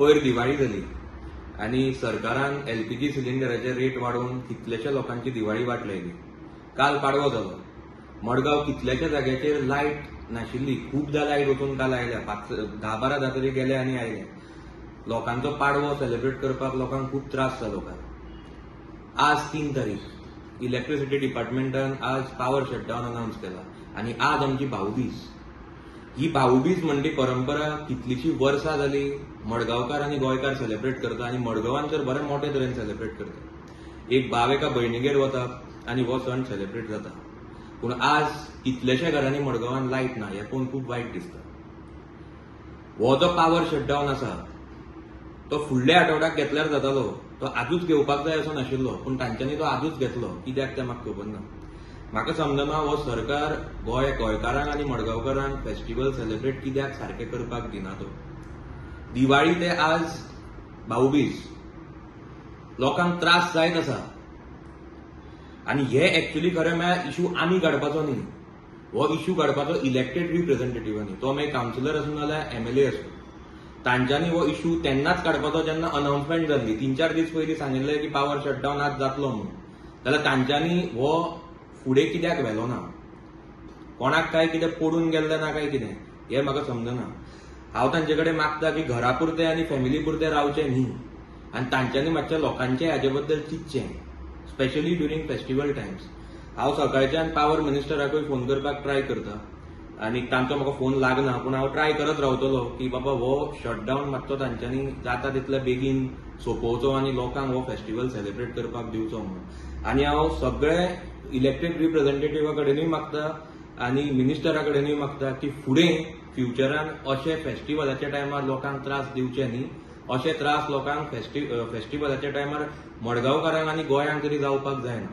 पयर दिवाळी जाली आनी सरकारान एलपीजी सिलिंडराचे रेट वाडोवन कितलेशे लोकांची दिवाळी वाट लायली. काल पाडवो जालो. मडगांव कितल्याश्या जाग्याचेर लायट नाशिल्ली. खुबदां लायट वचून काल आयल्या, 5 10 12 तरी गेले आनी आयले. लोकांचो पाडवो सेलिब्रेट करपाक लोकांक खूब त्रास जालो काल. आज 3 तारीख. इलेक्ट्रिसिटी डिपार्टमेंटान आज पावर शटडावन अनावन्स केला आनी आज आमची भाऊबीज. ही भाऊबीज म्हणटी परंपरा कितलीशी वर्सां जाली मडगांवकार आनी गोंयकार सेलिब्रेट करता आनी मडगांवान तर बरे मोठे तरेन सेलिब्रेट करता. एक भाव एका भयणीगेर वता आनी हो सण सेलिब्रेट जाता. पूण आज कितलेशा घरांनी मडगांवान लायट ना हें पळोवन खूब वायट दिसता. हो जो पावर शटडावन आसा तो फुडल्या आठवड्याक घेतल्यार जातालो, तो आजूच घेवपाक जाय असो नाशिल्लो, पूण तांच्यांनी तो आजूच घेतलो. कित्याक तें म्हाका खबर ना. म्हाका समजना हो सरकार गोंयकारांक आनी मडगांवकारांक फेस्टिवल सेलिब्रेट कित्याक सारकें करपाक दिना. तो दिवाळी ते आज भाऊबीज लोकांक त्रास जायत आसा. आनी हे एक्चुली खरें म्हळ्यार इशू आमी काडपाचो न्ही, हो इशू काडपाचो इलेक्टेड रिप्रेझेंटेटिव्हांनी. तो मागीर कावन्सिलर आसूं नाजाल्यार एमएलए आसूं, तांच्यांनी हो इशू तेन्नाच काडपाचो जेन्ना अनाउन्समेंट जाल्ली. 3-4 दीस पयलीं सांगिल्लें की पावर शटडावन आज जातलो म्हणून, जाल्यार तांच्यांनी हो फुडें कित्याक व्हेलो ना? कोणाक काय कितें पडून गेल्लें ना काय कितें हें म्हाका समजना. हांव तांचे कडेन मागता की घरा पुरतें आनी फॅमिली पुरतें रावचें न्ही आनी तांच्यांनी मातशें लोकांचे हाजे बद्दल चिंतचें, स्पेशली ड्युरींग फेस्टिवल टायम्स. हांव सकाळच्यान पावर मिनिस्टराकूय फोन करपाक ट्राय करता आनी तांचो म्हाका फोन लागना, पूण हांव ट्राय करत रावतलो की बाबा हो शटडावन मातसो तांच्यांनी जाता तितले बेगीन सोंपोवचो आनी लोकांक हो फेस्टिवल सेलिब्रेट करपाक दिवचो म्हणून. आनी हांव सगळे इलेक्टेड रिप्रेझेंटेटिव्हा कडेनूय मागता आनी मिनिस्टरा कडेनूय मागता की फुडें फ्युचरान अशे फेस्टिवलाच्या टायमार लोकांक त्रास दिवचे न्ही. अशे त्रास लोकांक फेस्टिवलाच्या टायमार मडगांवकारांक आनी गोंयांक तरी जावपाक जायना.